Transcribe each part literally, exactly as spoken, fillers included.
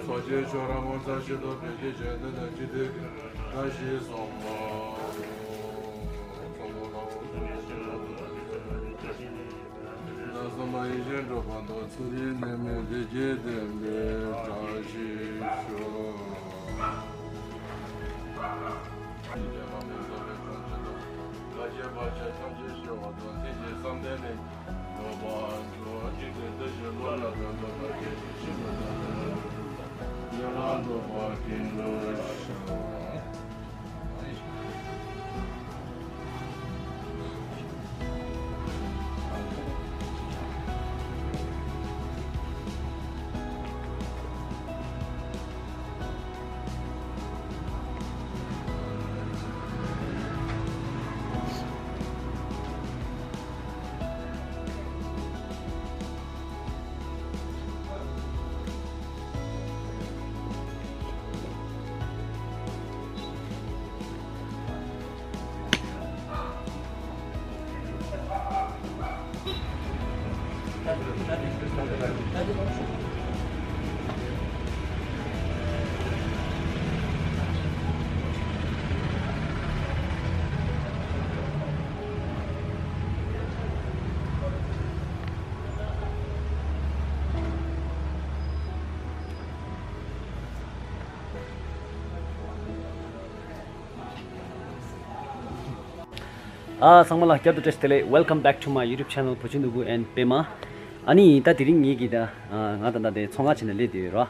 ཚོགས་ཆེན་ཆོས་ར་ངོ་མཚར་ཞིག་ཏུ་འཕེལ་རྒྱས་བྱས་ཏེ་ནས་སྤྱི་མཐུན་བཀྲ་ཤིས་སམ་བློ་ལ་འོ་ཚོགས་ལ་འོ་ཚོགས་ལ་འོ་ཚོགས་ལ་འོ་ཚོགས་ལ་འོ་ཚོགས་ལ་ཡེ་ཤེས་འགྲུབ་པ་དང་ཚུལ་ཁྲིམས་ནད་མེད་བདེ་སྐྱིད་ལྡན་པའི་བཀྲ་ཤིས་ཤོག་ཨ་ཚང་མ་ལ་བསྐྱར་དུ་བཀྲ་ཤིས་བདེ་ལེགས། Welcome back to my YouTube channel བུ་ཆུང་ནོར་བུ་and པད་མ། ཨ་ནི་ད་དེ་རིང་ངེད་ཀྱིས་ད་ང་ད་ལྟ་དེ་ཚོང་ཁང་ཕྱིན་ནས་སླེབས་བསྡད་ཡོད་ར།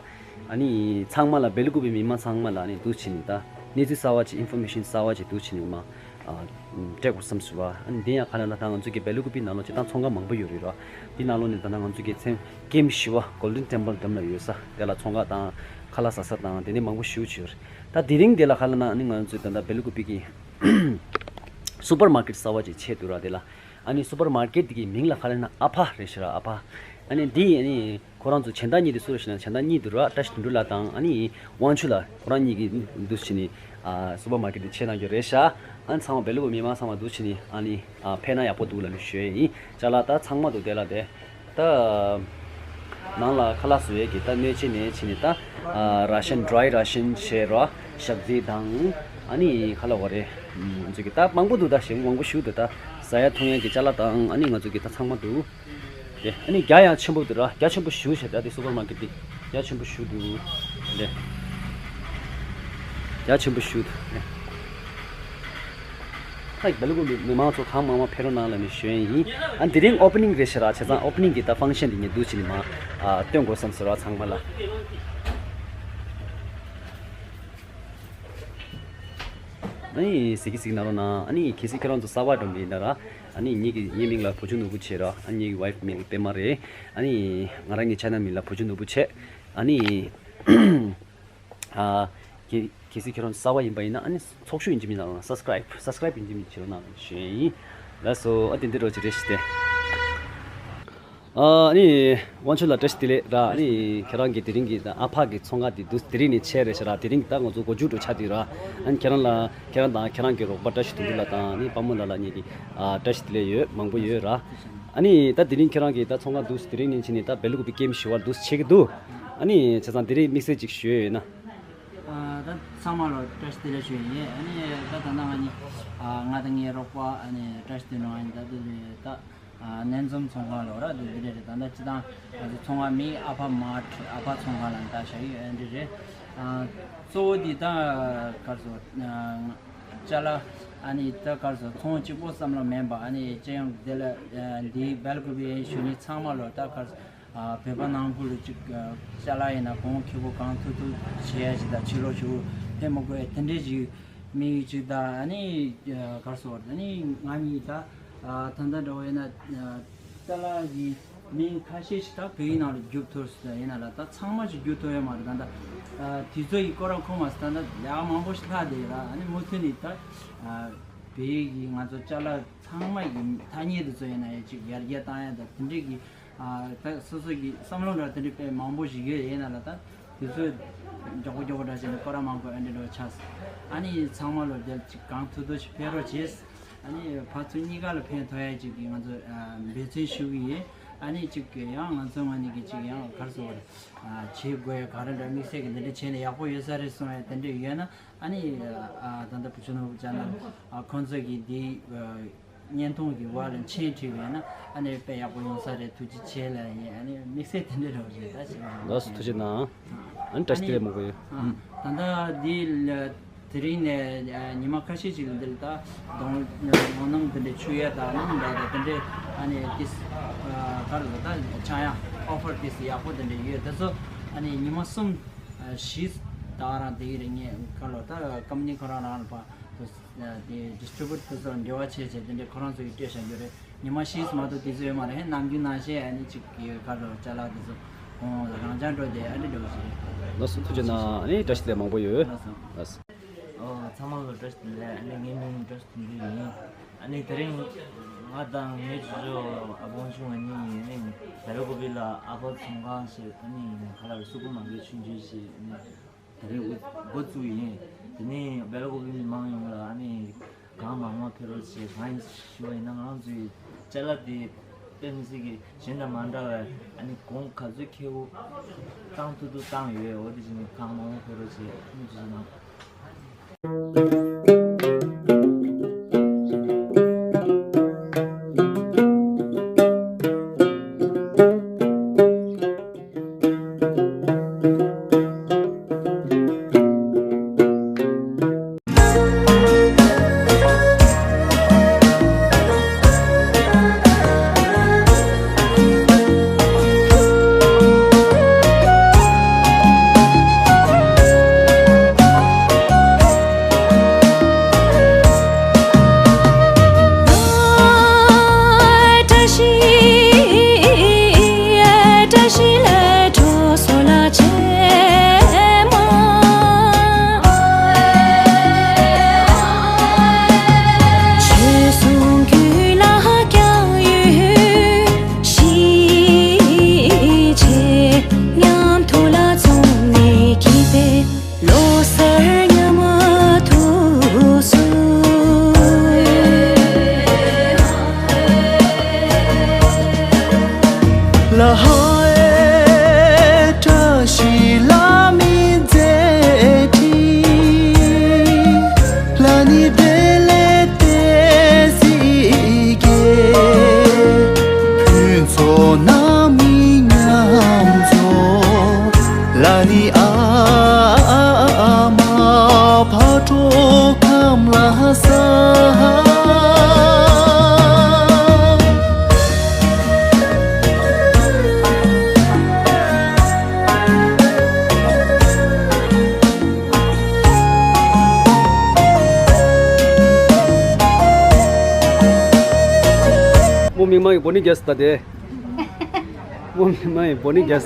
ཨ་ནི་ཚང་མ་ལ་སྦེལ་ཀུ་པེ་མི་མང་ཚང་མ་ལ་ཨ་ནི་འདུག་བྱས་ནས་ད་གནས་ཚུལ་གསར་བ་ཅིག་ཨིན་ཕོར་མེ་ཤན་གསར་བ་ཅིག་འདུག་བྱས་ནས་མ་སྤྲད་དགོས་བསམ་སོང་བ། ཨ་ནི་དེ་ཡང་ག་ལ་ན་ད་ང་ཚོ་གི་སྦེལ་ཀུ་པེ་ནང་ལོགས་ཅིག་ད་ཚོང་ཁང་མང་པོ་ཡོད་རེད་ར། དེ་ནང་ལོགས་ནས་ད་ན་ང་ཚོ་གི་མཚན་ཀེམ་བཞི་པ་Golden Temple འགྲམ་ལ་ཡོད་ས་དེ་ལ་ཚོང་ཁང་དང་ཁ་ལག་ཟ་ས་དང་དེ་ནས་མང་པོ་ཞེ་པོ་ཅིག་ཡོད་རེད། ད་དེ་རིང་དེ་ལ་ག་ལ་ན་ཨ་ནི་ང་ཚོ་ད་ད་སྦེལ་ཀུ་པེ་གི་སུ་པར་མར་ཀེཊ་གསར་བ་ཅིག་ཕྱེ་འདུག་ར། དེ་ལ་ཨ་ནི་སུ་པར་མར་ཀེཊ་དེ་གི་མིང་ལ་ག་ལ་ན་ཨ་ཕ་རེད་ཤག་ར། ཨ་ཕ། ཨ་ནི་འདི་ཨ་ནི་ཁོ་རང་ཚོ་གཞན་དག་གཉིས་དེ་སུ་རེད་ཤག་ན། གཞན་དག་གཉིས་འདུག་ར། བཀྲ་ཤིས་དོན་གྲུབ་ལགས་དང་ཨ་ནི་དབང་ཕྱུག་ལགས་ཁོ་རང་གཉིས་ཀྱིས་འདུག་བྱས་ནས་ཨ་སུ་པར་མར་ཀེཊ་དེ་ཕྱེ་གནང་རྒྱུ་རེད་ཤག། ཨ་ནི་ཚང་མ་སྦེལ་ཀུ་པེ་མི་མང་ཚང་མ་འདུག་བྱས་ནས་ཨ་ནི་ཨ་ཕེབས་ན་ཡག་པོ་འདུག་ལབ་ནས་ཞུ་ཡས་ཡིན། ཅ་ལག་ད་ཚང་མ་འདུག་དེ་ལ་དེ། ད་ནང་ལ་ཁ་ལག་བཟོ་ཡས་ཀྱི་ད་སྣོད་ཆས་ནས་བྱས་ནས་ད་ཨ་ར་ཤན་ཌི་རའི་ར་ཤན་བྱས་ར་ཞབས་རྩི་དང་ཨ་ནི་ཁ་ལག་བ་རེད། ང་ཚོ་གི་ད་མང་པོ་འདུག་ད་ཞེ་མང་པོ་ཞིག་འདུག་ད་ཟ་ཡ་འཐུང་ཡ་གི་ཅ་ལག་དང་ཨ་ནི་ང་ཚོ་གི་ད་ཚང་མ་འདུག་དེ་ཨ་ནི་རྒྱ་ཡང་ཆེན་པོ་འདུག་ར། རྒྱ་ཆེན་པོ་ཞེ་པོ་ཞིག་ད་དེ་སུ་པར་མར་ཀེཊ་དེ་རྒྱ་ཆེན་པོ་ཞེ་པོ་འདུག་དེ་རྒྱ་ཆེན་པོ་ཞེ་པོ་འདུག་ད་སྦེལ་ཀུ་པེ་མི་མང་ཚོ་གང་མང་མང་ཕེབས་རོགས་གནང་ལབ་ནས་ཞུ་ཡས་ཡིན། ཨ་དེ་རིང་ཨོ་པ་ནིང་རེད་ཤག་ར། བྱས་ཙང་ཨོ་པ་ནིང་གི་ད་ཕང་ཤན་དེ་ངས་འདུག་བྱས་ནས་མ་ཨ་སྟོན་དགོས་བསམ་ཟེར་བ་ཚང་མ་ལ། ཨ་ནི་གཟིགས་ཀྱི་གཟིགས་གནང་རོགས་གནང་། ཨ་ནི་གལ་སྲིད་ཁྱེད་རང་ཚོ་གསར་པ་འགྲོ་མི་ཡིན་ན་ར། ཨ་ནི་ངེད་ཀྱི་ངའི་མིང་ལ་བུ་ཆུང་ནོར་བུ་བྱས་ར། ཨ་ངེད་ཀྱི་ཝའེ་ཕི་མིང་ལ་པད་མ་རེད། ཨ་ནི་ང་རང་གི་ཆེ་ནལ་མིང་ལ་བུ་ཆུང་ནོར་བུ་བྱས། ཨ་ནི། ཨ། གལ་གལ་སྲིད་ཁྱེད་རང་གསར་པ་ཡིན་པ་ཡིན་ན་ཨ་ནི་ཚོགས་ཞུགས་ཡིན་གཅིག་མིན་ན་རང་སབ་སི་ཀ་རའིབ་སབ་སི་ཀ་རའིབ་ཡིན་གཅིག་མིན་བྱེད་རོགས་གནང་ཞུ་ཡས་ཡིན། ལགས་སོ། ཨ་དེ་འདི་རོགས་ཅིག་རེད་ཞུ་སྟེ། ཨ་ནི་དབང་ཕྱུག་ལགས་བཀྲ་ཤིས་བདེ་ལེགས་ར། ཨ་ནི་ཁྱེད་རང་གི་དེ་རིང་གི་ཨ་ཕ་གི་ཚོང་ཁང་དེ་འདུག་དེ་རིང་ནས་ཕྱེ་རེད་ཤག་ར། དེ་རིང་ད་ང་ཚོ་འགོ་མཇུག་སྒྲིལ་ཆགས་བསྡད་ར། ཨ་ནི་ཁྱེད་རང་ལ་ཁྱེད་རང་དང་ཁྱེད་རང་གི་རོགས་པ་བཀྲ་ཤིས་དོན་གྲུབ་ལགས་དང་ཨ་ནི་དཔའ་མོ་ལགས་ལ་གཉིས་ཀྱི་ཨ་བཀྲ་ཤིས་བདེ་ལེགས་ཡོད་མང་པོ་ཡོད་ར། ཨ་ནི་ད་དེ་རིང་ཁྱེད་རང་གི་ད་ཚོང་ཁང་འདུག་དེ་རིང་ནས་ཕྱིན་ནས་ད་སྦེལ་ཀུ་པེ་ཀེམ་བཞི་པ་འདུག་ཕྱེ་གི་འདུག་ཨ་ནི་བྱས་ཙང་དེ་རིང་དམིགས་བསལ་ཅིག་ཞུ་ཡས་ཡོད་ན། ཨ་ད་ཚང་མ་ལ་བཀྲ་ཤིས་བདེ་ལེགས་ཞུ་ཡས་ཡིན། ཨ་ནི་ད་ད་ལྟ་ང་གཉིས་ཨ་ང་དང་ངའི་རོགས་པ་ཨ་ནི་བཀྲ་ཤིས་དོན་གྲུབ་ཨ་ནི་ད་དེ་ད་ཨ་སྣ་འཛོམས་ཚོང་ཁང་ལ་ར་དེ་འདི་རེད། ད་ལྟ་སྤྱིར་བཏང་ང་ཚོ་ཚོང་ཁང་མིང་ཨ་ཕ་མར་ཊི་ཨ་ཕ་ཚོང་ཁང་ལབ་ནས་ད་བཞག་ཡོད། ཨ་འདི་རེད། ཨ་གཙོ་བོ་འདི་ད་ག་རེ་ཟེར་ཨ་ཅ་ལག་ཨ་ནི་ད་ག་རེ་ཟེར་ཚོང་གཅིག་པོ་བསམ་བློ་མེད་པ། ཨ་ནི་སྤྱི་ཡོངས་འདི་ལ་ཨ་འདི་སྦེལ་ཀུ་པེ་གཞུང་གཉེར་ཚང་མ་ལ་ད་ག་རེ་ཟེར་ཨ་བོད་པ་ནང་ཁུལ་ལ་ཅིག་ཨ་ཅ་ལག་ཡིན་ན་གོང་ཁེ་པོ་གང་ཐུབ་ཐུབ་བྱེད་ཡ་ཅིག་དང་ཕྱི་ལོགས་ཕྱུག་ཕན་མི་དགོས་དེ་འདྲས་ཅིག་དམིགས་ཡུལ་ཅིག་དང་། ཨ་ནི་ཨ་ག་རེ་ཟེར་ཨ་ནི་ང་གཉིས་ད་ཨ་ད་ལྟ་འདྲ་བོ་ཡིན་ན་ཨ་ཅ་ལག་གི་ མི་ཁ་ཤས་ཤིག་ད་བོད་ཡིག་ནང་ལ་བསྒྱུར་ཐུབ་ཟེར་ཡིན་ན་ལ། ད་ཚང་མ་ཞིག་བསྒྱུར་ཐུབ་ཡོད་མ་རེད། ད་ད་དུས་ཚོད་ཀྱི་སྐོར་ར་ཁོ་མ་ཟེར། ད་ད་ལས་ཀ་མང་པོ་ཞིག་ལྷག་བསྡད་ཡོད་ར། ཨ་ནི་མུ་མཐུད་ནས་ད་བོད་ཡིག་གི་ང་ཚོ་ཅ་ལག་ཚང་མ་ཡི་ཐ་སྙད་དེ་ཚོ་ཡིན་ན་ཡང་ཅིག་ཡར་རྒྱས་བཏང་ཡ་ད་དེ་འདྲས་ཀྱི། ཨ་ད་སོ་སོ་གི་བསམ་བློ་འདྲ་དེ་འདྲས་དཔེ་མང་པོ་ཞིག་ཡོད། ཡིན་ན་ལ་ད་དུས་ཚོད་མགྱོགས་པོ་མགྱོགས་པོ་འདྲ་བྱས་ནས་སྐོར་ར་མང་པོ་ཨ་འདྲས་འགྲོ་ཆགས། ཨ་ནི་ཚང་མ་ལོ་དེ་ཅིག་གང་ཐུབ་ཐུབ་ཞིག་ཕེབས་རོགས་བྱེད། ཨ་ནི་ཕར་ཚུར་གཉིས་ཀ་ལ་ཕན་ཐོགས་ཡ་ཅིག་གི་ང་ཚོ་ཨ་འབད་བརྩོན་ཞུ་གི་ཡིན། ཨ་ནི་ཅིག་གི་ཡང་ང་ཚོ་ང་གཉིས་ཀྱི་ཅིག་ཡང་ག་རེ་ཟེར་དགོས་རེད། ཨ་བྱེད་དགོས་ཡ་ག་རེ་འདྲ་དམིགས་བསལ་གྱི་འདི་འདྲ་བྱས་ན་ཡག་པོ་ཡོད་ས་རེད་གསུང་ཡ་དེ་འདྲ་ཡོད་ན། ཨ་ནི་ཨ་ད་ལྟ་བུ་ཆུ་ནོར་བུ་ཅག་ན་ཨ་ཁོང་ཚོ་གི་འདི་ཨ་བརྙན་ཐུང་གི་བར་ལ་མཆན་བྲིས་པ་ཡིན་ན་ཨ་ནི་དཔེ་ཡག་པོ་ཡོང་ས་རེད། ཐུགས་རྗེ་ཆེ་ལབ་ཡིན། ཨ་ནི་དམིགས་བསལ་དེ་འདྲ་རེད་བ་རེད། ད་ཞེ་དྲག་ལགས་སོ། ཐུགས་རྗེ་གནང་། ཨ་ནི་བཀྲ་ཤིས་བདེ་ལེགས་མང་པོ་ཡོད། ཨ་ད་ལྟ་འདི་ལ་དེ་རིང་ནས་ཨ་ཉི་མ་ཁ་ཤས་ཅིག་འདིར་ད་གདོང་ངོ་གནམ་དེ་འདྲའི་ཆུ་ཡས་དང་གནམ་འདྲ་དང་དེ་འདྲའི་ཨ་ནི་ཏིས་ཨ་ག་རེ་ལ་ད་ཆག་ཡང་ཨོ་ཕར་ཏིས་ཡག་པོ་དེ་འདྲ་ཡོད། དེ་ཚོ་ཨ་ནི་ཉི་མ་གསུམ་ཨ་བཞི་ད་ག་རང་དེ་གི་རིང་ངས་ག་ལོ་ད་ཀམ་པ་ནི་ཁོ་རང་རང་ལ་ཕར་དེ་ཌིས་ཊི་རི་བུཊ་དེ་ཚོ་འབྲེལ་བ་བྱས་བྱས་དེ་འདྲའི་ཁོ་རང་ཚོ་གིས་སྤྲད་བཞག་རྒྱུ་རེད། ཉི་མ་བཞི་ཙམ་མ་གཏོགས་དུས་ཚོད་ཡོད་མ་རེད། ནམ་རྒྱུན་ནང་བཞིན་ཨ་ནི་གཅིག་གི་ག་རེ་ཅ་ལག་དེ་ཚོ་ཁོང་རང་འཇགས་འགྲོ་དེ་ཨ་ནི་འགྲོ་ཞིག་རེད། ལགས་སོ། ཐུགས་རྗེ་གནང་། ཨ་ནི་བཀྲ་ཤིས་བདེ་ལེགས་མང་པོ་ཡོད། ལགས་སོ། ལགས་སོ། ཨོ་ཚང་མ་ལ་བཀྲ་ཤིས་བདེ་ལེགས། ཨ་ནི་ངའི་མིང་བཀྲ་ཤིས་དོན་གྲུབ་ཡིན། ཨ་ནི་དེ་རིང་ང་དང་ངའི་ཇོ་ཇོ་ཨ་བོང་ཆུང་ང་གཉིས་ཡིན། ཨ་ནི་སྦེལ་ཀོབ་ལ་ཨ་ཕ་ཚོང་ཁང་ཞིག་ཨ་ནི་ག་ལ་སུ་པར་མར་ཀེཊ་ཆུང་ཆུང་ཞིག་ཨ་ནི་དེ་རིང་འགོ་འགོ་བཙུགས་ཡིན། དེ་ནས་སྦེལ་ཀོབ་མི་མང་ཡོངས་ལ་ཨ་ནི་གང་མང་མང་ཕེབས་རོགས་བྱེད། གང་ཡིན་ཞུ་བ་ཡིན་ན་ང་རང་ཚོའི་ཅ་ལག་དེ་དཔེ་མི་སྲིད་ཀྱི་གཞན་དང་མ་འདྲ་བས། ཨ་ནི་གོང་ག་ཚོད་ཁེ་པོ་བཏང་ཐུབ་ཐུབ་བཏང་ཡོད། འོ་དེ་བཞིན་གང་མང་མང་ཕེབས་རོགས་བྱེད། ཐུགས་རྗེ་གནང་། ལོ་གསར་ཉི་མ་ཐུགས་སུ། ལ་ཧའེ་བཀྲ་ཤིས་ལ་མི་མཛད་ཁྲི། ལ་ནི་བདེ་ལེགས་བདེ་སྐྱིད་ཀྱི། ཕུན་ཚོགས་རྣམ་གཉིས་མཉམ་འཛོམས། ལ་ནི་ཨ་མ་ཕ་གྲོགས་ཁམས་ལ་ས། མོ་མིག་མ་ཡི་བོ་ནི་རྒྱས་ད་དེ། མོ་མིག་མ་ཡི་བོ་ནི་རྒྱས།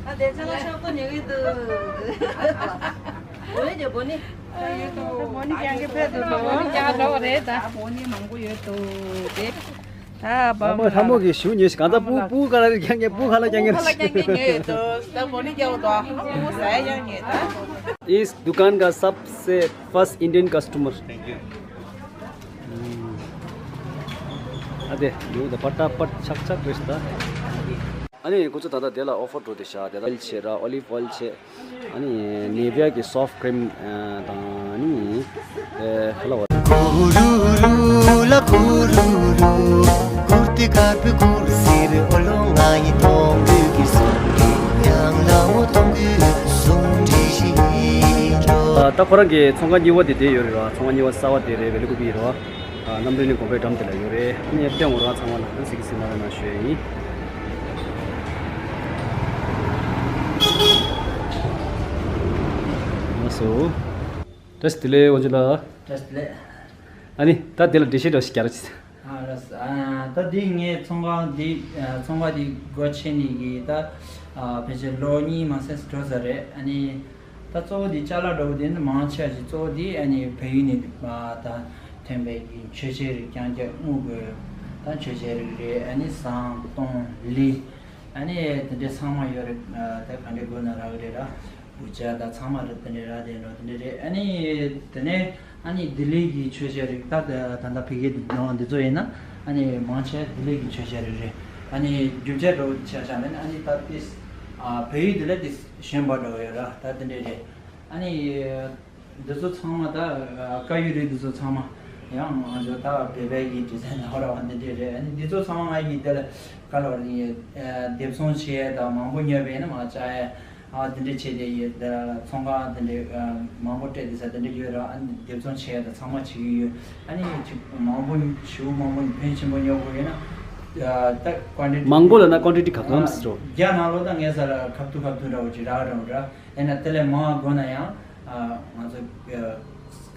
ཨ་དེ་ཚང་མ་ཆོག་ཏུ་ཉོ་གི་འདུག་འོ་ནི་དེ་འོ་ནི། འོ་ནི་རྐྱང་གི་ཕེབས་འདུག་འོ་ནི་རྐྱང་ལོག་རེད་ད། འོ་ནི་མང་པོ་ཡོད་འདུག་དེ། ད་ལྷ་མོ་ལྷ་མོ་གི་ཞུ་ཉེ་ཞིག་གང་ལྟར་སྤུ་སྤུ་ག་ལ་རིགས་རྐྱང་རྐྱང་སྤུ་ཁ་ལ་རྐྱང་རྐྱང་། སྤུ་ཁ་ལ་རྐྱང་རྐྱང་ཉོས་ཡོད་དོ། ད་འོ་ནི་རྐྱང་འོ་དོ། ལྷ་མོ་ཟ་ཡ་རྐྱང་ཉོས་ད། इस दुकान का सबसे first Indian customer. Thank you. ཨ་དེ་ཡོད་ད་པ་ཏ་པ་ཆག་ཆག་རེད་ད། ཨ་ནི་ཁོ་ཚོ་ད་ལྟ་དེ་ལ་ཨོ་ཕར་འགྲོ་དེ་ཤ་དེ་ལ་ཨོ་ལིབ་ཨོའིལ་བྱས་ར་ཨོ་ལིབ་ཨོའིལ་བྱས། ཨ་ནི་ནེ་བི་ཡ་གི་སོཕ་ཊི་ཀྲིམ་དང་ཨ་ནི་ཁ་ལ་བ། ད་ཁོ་རང་གི་ཚོང་ཁང་གཉིས་པ་དེ་དེ་ཡོད་རེད་བ། ཚོང་ཁང་གཉིས་པ་གསར་བ་དེ་རེད། ཝེ་ལི་ཀུ་པི་རེད་བ། ཨ་གནམ་གྲུ་ནི་དགོན་པའི་འགྲམ་དེ་ལ་ཡོད་རེད། ཨ་ནི་ཨེབ་ཏེ་ངོ་རང་ཚང་མ་ལ་ཨ་ནི་གཟིགས་གཟིགས་གནང་རོགས་གནང་ཞུ་ཡ་ཡིན། ལགས་སོ། བཀྲ་ཤིས་བདེ་ལེགས་དབང་ཕྱུག་ལགས། བཀྲ་ཤིས་བདེ་ལེགས། ཨ་ནི་ད་དེ་ལ་འགྲེལ་བཤད་འདྲ་ཞིག་རྒྱག་རོགས་གྱིས། ཨ་ལགས་སོ། ཨ་ད་འདི་ངའི་ཚོང་ཁང་འདི་ཨ་ཚོང་ཁང་འདི་སྒོ་ཕྱེ་ནས་གི་ད་ཨ་ཕལ་ཆེར་ལོ་གཉིས་མ་ཟིན་འགྲོ་ས་རེད། ཨ་ནི་ད་གཙོ་བོ་འདི་ཅ་ལག་འདྲ་བོ་འདི་ནི་མང་ཆེ་བ་ཞིག་གཙོ་བོ་འདི་ཨ་ནི་བལ་ཡུལ་ནས་ཨ་ད་ཐོན་པའི་གི་མཆོད་ཆས་རིགས་རྐྱང་རྐྱང་དངུལ་གྱི་ད་མཆོད་ཆས་རིགས་རེད། ཨ་ནི་ཟངས་སྟོང་ལི་ཨ་ནི་དེ་འདྲའི་ཚང་མ་ཡོད་རེད། ཨ་ད་ག་འདྲའི་དགོས་ན་རག་གི་རེད་ར། འུ་ཅག་ད་ཚང་མ་རེད། དེ་འདྲའི་ར་དེ་འགྲོ་དེ་འདྲའི་རེད། ཨ་ནི་དེ་ནས་ཨ་ནི་ལྡི་ལི་གི་མཆོད་ཆས་རིགས་ད་ད་ད་ཕ་གི་ནང་འདི་ཚོ་ཡིན་ན་ཨ་ནི་མང་ཆེ་ལྡི་ལི་གི་མཆོད་ཆས་རིགས་རེད། ཨ་ནི་རྒྱུ་ཆ་འདྲ་བོ་ཆ་བཞག་ན་ཨ་ནི་ད་ཏིས་ཨ་བལ་ཡུལ་དེ་ལ་ཏིས་གཞན་པ་འདྲ་བོ་ཡོད་ར། ད་དེ་འདྲའི་རེད། ཨ་ནི་འདི་ཚོ་ཚང་མ་ད་དཀར་ཡོལ་རིགས་འདི་ཚོ་ཚང་མ་ཡང་ང་ཚོ་ད་བོད་པའི་གི་ཌི་ཛའིན་ལ་ཧོ་ར་བ་འདི་འདྲའི་རེད། ཨ་ནི་འདི་ཚོ་ཚང་མ་ང་ཡི་དེ་ལ་ག་ལ་བ་རེད། སྡེབ་ཚོང་བྱས་ད་མང་པོ་ཉོས་པ་ཡིན་ན་མ་བྱ་ཡ། ཨ་དེ་འདྲ་བྱས་ཏེ་ཡོད། ད་ཚོང་ཁང་དེ་འདྲ་ཨ་མང་པོ་སྤྲད་དེ་ས་དེ་འདྲ་ཡོད་ར། ཨ་ནི་སྡེབ་ཚོང་བྱས་ད་ཚང་མ་བྱེད་ཀྱི་ཡོད། ཨ་ནི་ཅིག་མང་པོ་ཞེ་པོ་མང་པོ་ཕོན་ཆེན་པོ་ཉོ་དགོས་ཡོད་ན་ཨ་ད་ཀོན་ཊི་ཊི་མང་པོ་ལ་ན་ཀོན་ཊི་ཊི་ག་ཚོད་ཨ་ཟེར་རོ། རྒྱ་ནང་ལོ་ད་ངས་ས་ལ་ཁབ་ཏུ་ཁབ་ཏུ་འདྲ་བོ་ཅིག་རག་ར་འདྲ། ཨེ་ན་དེ་ལས་མང་དགོས་ན་ཡང་ཨ་ང་ཚོ་ཨ་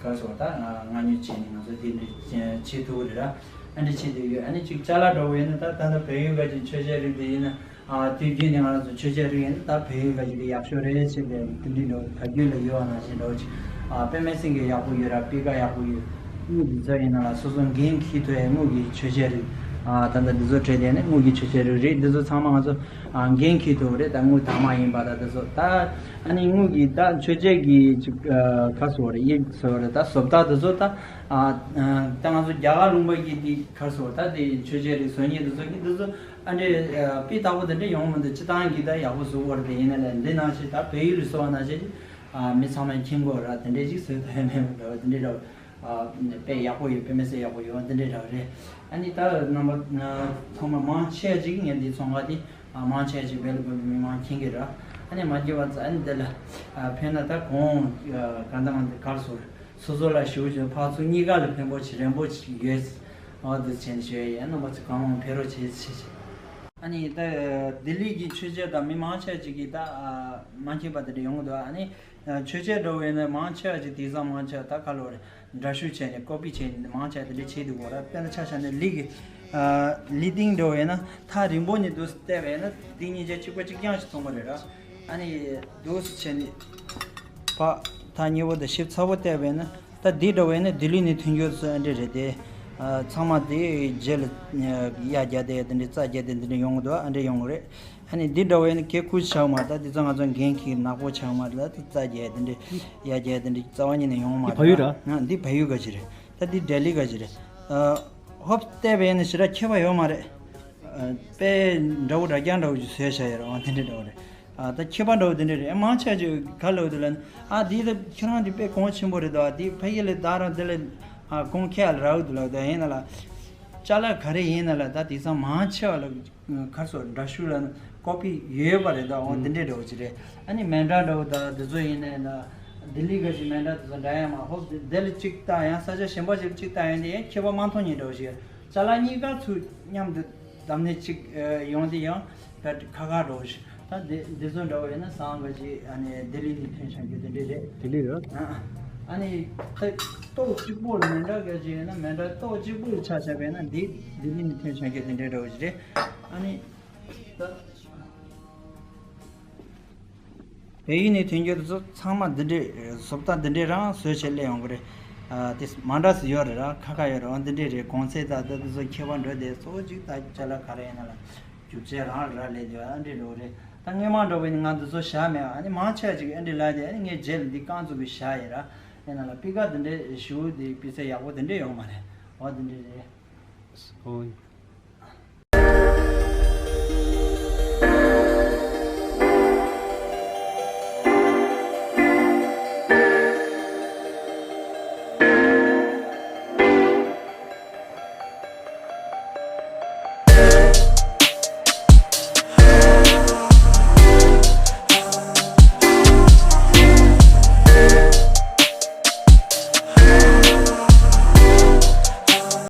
ག་སོ་ད་ང་ཉོ་བྱས་ནས་ང་ཚོ་དེ་འདྲ་བྱེད་ཐུབ་ཀྱི་རེད་ར། ཨ་འདྲ་བྱེད་དུ་ཡོད། ཨ་ནི་ཅིག་ཅ་ལག་འདྲ་བོ་ཡིན་ན་ད་ད་ལྟ་བལ་ཡུལ་ག་ཅིག་མཆོད་ཆས་རིགས་དེ་ཡིན་ན། ཨ་དུས་རྒྱུན་ནས་ང་རང་ཚོ་མཆོད་ཆས་རིགས་ཡིན་ན་ད་བལ་ཡུལ་ག་ཅིག་དེ་ཡག་ཤོས་རེད་ཟེར་ཏེ་དེ་འདྲའི་འདྲ་བོ་ད་རྒྱུན་ལ་ཡོད་པ་ནང་བཞིན་འདྲ་བོ་ཅིག་ཨ་དཔེ་མི་སྲིད་ཀྱི་ཡག་པོ་ཡོད་ར། སྤུས་ཀ་ཡག་པོ་ཡོད། དངུལ་འདི་ཚོ་ཡིན་ན་ལ་སོ་སོ་འགན་འཁྱེར་ཐུབ་ཡ་དངུལ་གྱི་མཆོད་ཆས་རིགས་ཨ་ད་ལྟ་འདི་ཚོ་སྤྲད་དེ་ནི་དངུལ་གྱི་མཆོད་ཆས་རིགས་རེད། འདི་ཚོ་ཚང་མ་ང་ཚོ་ཨ་འགན་འཁྱེར་ཐུབ་རེད། ད་དངུལ་དྭངས་མ་ཡིན་པ་ད་འདི་ཚོ་ད་ཨ་ནི་དངུལ་གྱི་ད་མཆོད་ཆས་ཀྱི་ཅིག་ཨ་ག་སོ་རེད། ཡིག་སོ་རེད། ད་བཟོ་ལྟ་འདི་ཚོ་ད་ཨ་ད་ང་ཚོ་རྒྱ་གར་ལུང་པ་གི་དེ་ག་སོ་ད་དེ་མཆོད་ཆས་རིགས་བཟོ་མཁན་འདི་ཚོ་གི་འདི་ཚོ། ཨ་འདྲེ་ཨ་སྤུས་དག་པོ་དེ་འདྲ་ཡོང་མི་འདུག་སྤྱི་བཏང་གི་ད་ཡག་པོ་བཟོ་བར་དེ་ཡིན་ན་ལས་འདི་ནང་བཞིན་ད་བལ་ཡུལ་ལ་བཟོ་བ་ནང་བཞིན་ཨ་མི་ཚང་མས་མཁྱེན་དགོས་ར། དེ་འདྲ་ཅིག་བཟོས་ད་ཡོད་མེད་འདྲ་བ་དེ་འདྲ་འདྲ་བ། ཨ་དཔེ་ཡག་པོ་ཡོད། དཔེ་མི་སྲིད་ཡག་པོ་ཡོད་དེ་འདྲ་འདྲ་བ་རེད། ཨ་ནི་ད་རྣམ་པ་ཚང་མ་མང་ཆེ་ཅིག་ངས་འདི་ཚོང་ཁང་དེ་ཨ་མང་ཆེ་ཅིག་བལ་ཡུལ་མི་མང་མཁྱེན་གི་ར། ཨ་ནི་མ་མཁྱེན་པ་ཙ་ཨ་ནི་འདི་ལ་ཨ་ཕན་ན་ད་གོང་ཨ་ག་འདྲ་མ་འདི་གར་སོ་རེད། སོ་སོ་ལ་ཞུ་བཞིན་ཕར་ཚུར་གཉིས་ཀ་ལ་ཕན་པོ་ཆེ་རན་པོ་ཆེ་ཡོད། འོ་དེ་བྱས་ནས་ཞུ་ཡ་ཡིན། རྣམ་པ་ཚོ་གང་མང་ཕེབས་རོགས་བྱེད་ཟེར་བྱས། ཨ་ནི་ད་ལྡི་ལི་གི་མཆོད་ཆས་དང་མི་མང་ཆེ་ཅིག་གིས་ད་མ་མཁྱེན་པ་དེ་འདྲ་ཡོང་གི་འདུག་ཨ་ནི་མཆོད་ཆས་འདྲ་བོ་ཡིན་ན་མང་ཆེ་བ་ཅིག་དེང་སང་མང་ཆེ་བ་ད་ག་ལོ་རེད། འདྲ་བཤུས་བྱས་ནས་ཀོ་པི་བྱས་ནས་མང་ཆེ་བ་དེ་འདྲ་བྱེད་འདུག་གོ་ར། དཔེར་ན་ཆ་བཞག་ན་ལི་གི་ལི་ཏིང་འདྲ་བོ་ཡིན་ན་ཐག་རིང་པོ་ནས་འདུག་བལྟས་པ་ཡིན་ན་འདི་གཉིས་ཆ་གཅིག་པ་གཅིག་རྐྱང་ཞིག་མཐོང་གི་རེད་ར། ཨ་ནི་འདུག་སེ་བྱས་ནས་ཕར་ཐག་ཉེ་བོ་དང་ཞིབ་ཚགས་པོ་བལྟས་པ་ཡིན་ན་ད་འདི་འདྲ་བོ་ཡིན་ན་ལྡི་ལི་ནས་ཐོན་རྒྱུ་སུ་ཨ་འདྲ་རེད་དེ། ཨ་ཚང་མ་དེ་རྗེས་ལ་གཡའ་རྒྱག་དེ་དེ་འདྲ་རྩྭ་རྒྱག་དེ་འདི་འདྲ་ཡོང་གི་འདུག་ཨ་འདྲ་ཡོང་གི་རེད། ཨ་ནི་འདི་འདྲ་བོ་ཡིན་ན་གལ་ཁུར་ཆགས་མ་རེད། ད་འདི་ཚོ་ང་ཚོ་འགན་འཁྱེར་ནག་པོ་ཆགས་མ་རེད། ད་རྩྭ་རྒྱག་དེ་འདྲ་གཡའ་རྒྱག་དེ་འདྲ་རྩ་བ་ཉིད་ནས་ཡོང་མ་རེད། འདི་བལ་ཡུལ་ར། ཨ་འདི་བལ་ཡུལ་ག་ཅིག་རེད། ད་འདི་ལྡི་ལི་ག་ཅིག་རེད། ཨ་ཧོབ་བལྟས་པ་ཡིན་ན་ཞེ་དྲག་ཁྱད་པར་ཡོད་མ་རེད། ཨ་དཔེ་འདྲ་བོ་འདྲ་རྐྱང་འདྲ་བོ་ཅིག་བཟོས་བཞག་ཡོད་རེད། འོ་དེ་འདྲ་འདྲ་བོ་རེད། ཨ་ད་ཁྱད་པར་འདྲ་བོ་དེ་འདྲ་རེད། མང་ཆེ་ཅིག་ག་ལབ་འདུག་ལབ་ན། ཨ་འདི་ད་ཁྱེད་རང་འདི་དཔེ་གོང་ཆེན་པོ་རེད་དོ། ཨ་འདི་ཕ་གི་ལ་ད་རང་འདི་ལ་ཨ་གོང་ཁེ་ལ་རག་འདུག་ལབ་འདུག་ཡིན་ན་ལ་ཅ་ལག་ག་རེ་ཡིན་ན་ལ་ད་དེང་སང་མང་ཆེ་བ་ལ་གར་སོ་འདྲ་བཤུས་ལ་ཀོ་པི་ཡོད་པ་རེད་དོ། འོ་འདི་འདྲ་འདྲ་བོ་ཅིག་རེད། ཨ་ནི་མེ་འདྲ་འདྲ་བོ་ད་འདི་ཚོ་ཡིན་ནའི་ད་ལྡི་ལི་ག་ཅིག་མེ་འདྲ་དེ་ཚོ་འདྲ་ཡ་མ་ཧོབ་དེ་ལ་གཅིག་ལྟ་ཡང་ས་ཆ་གཞན་པ་ཞིག་གཅིག་ལྟ་ཡང་དེ་ཡང་ཁྱད་པར་མ་མཐོང་ཉིན་འདྲ་བོ་ཞིག་ཅ་ལག་གཉིས་ཀ་ཚུར་མཉམ་དུ་བདམས་ནས་གཅིག་ཡོང་དེ་ཡང་ད་ཁ་ཁ་འགྲོ་ཞིག་ད་དེ་འདི་ཚོ་འདྲ་བོ་ཡིན་ན་སང་ག་ཅིག་ཨ་ནི་ལྡི་ལི་ནས་ཐོན་བྱུང་རྒྱུ་དེ་འདྲས་རེད། ལྡི་ལི་རེད། ཨ་ཨ་ནི་ད་ཏོག་གཅིག་པོ་ལ་མེ་འདྲ་ག་ཅིག་ཡིན་ན་མེ་འདྲ་ཏོག་གཅིག་པོ་ལ་ཆ་བཞག་པ་ཡིན་ན་འདི་ལྡི་ལི་ནས་ཐོན་བྱུང་རྒྱུ་དེ་འདྲས་འདྲ་བོ་ཞིག་རེད། ཨ་ནི་ད། བལ་ཡུལ་ནས་ཐོན་རྒྱུ་དེ་ཚོ་ཚང་མ་འདི་འདྲའི་བཟོ་ལྟ་འདི་འདྲའི་རང་བཟོས་བྱས་སླེབས་ཡོང་གི་རེད། ཨ་དེ་མ་འདྲ་སུ་ཡོད་རེད་ར། ཁ་ཁ་ཡོད་རེད། འོ་འདི་འདྲའི་རེད། གོང་ཚད་དང་ད་དེ་ཚོ་ཁྱད་པར་འགྲོ་དེ་གཙོ་བོ་གཅིག་ད་ཅ་ལག་ག་རེ་ཡིན་ན་ལ་རྒྱུ་ཆ་རང་ར་ལས་དེ་ཨ་འདྲའི་འགྲོ་རེད། ད་སྔོན་མ་འགྲོ་བའི་ང་འདི་ཚོ་བཞག་མེད། ཨ་ནི་མང་ཆེ་བ་ཅིག་ཨ་འདྲའི་ལ་དེ་ཨ་ནི་ངའི་རྗེས་ལ་འདི་རྐང་བཙུགས་གི་བཞག་ཡིན་ར། ཡིན་ན་ལ་པི་ཀ་འདི་འདྲའི་ཞུ་དེ་པི་ཚེ་ཡག་པོ་དེ་འདྲའི་ཡོང་མ་རེད། འོ་འདི་འདྲའི་རེད། ཨོ།